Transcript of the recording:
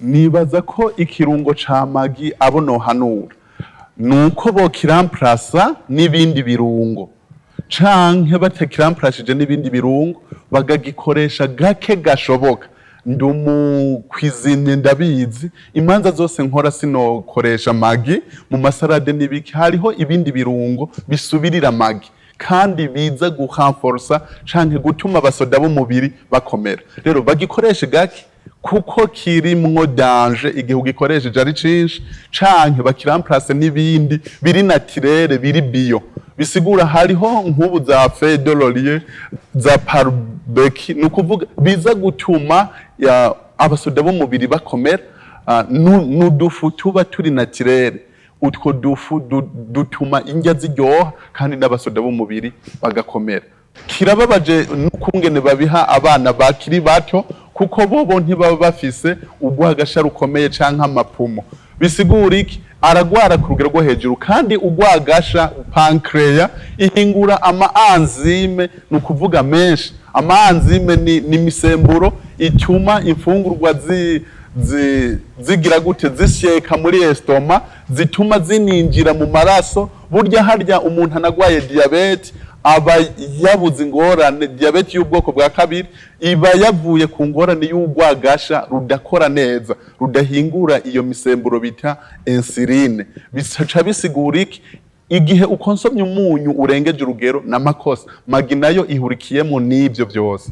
Nibaza ko ikirungo ca Maggi, abo nohanura nuko bokiramplasa n'ibindi birungo, canke batakiramplashije n'ibindi birungo bagagikoresha gake gashoboka. Ndi umu cuisinier, ndabizi, imanza zose nkora sinokoresha Maggi mu ma salade n'ibiki. Hariho ibindi birungo bisubirira Maggi kandi biza gurenforsa canke gutuma abasoda b'umubiri bakomera. Rero bagikoreshe gake kuko kirimwo danger igihe ugikoresheje ari cinshi, canke bakiramplase n'ibindi biri naturel, biri bio. Bisigura hariho nk'ubu za feuille de laurier, za barbecue, ni ukuvuga biza gutuma abasoda b'umubiri bakomera. N'udufu tuba turi naturel, utwo dufu dutuma indya ziryoha kandi n'abasoda b'umubiri bagakomera. Kirababaje n'ukungene babiha abana bakiri bato, kuko bobo ntibaba bafise urwagasha rukomeye canke amapumo. Bisigura iki? Aragwara ku rugero rwo hejuru. Kandi urwagasha, pancréas, ihingura ama enzyme, ni ukuvuga menshi. Ama enzyme ni imisemburo ituma imfungurwa zigira gute, zisyeka muri estomac, zituma zininjira mu maraso. Burya harya umuntu anagwaye diabète aba yabuze ingorane. Diabète y'ubwoko bwa kabiri iba yavuye ku ngorane y'urwagasha rudakora neza, rudahingura iyo misemburo bita insuline. Bica bisigura iki? Igihe ukonsomye umunyu urengeje urugero n'amakosa. Maggi nayo ihurikiyemo n'ivyo vyose.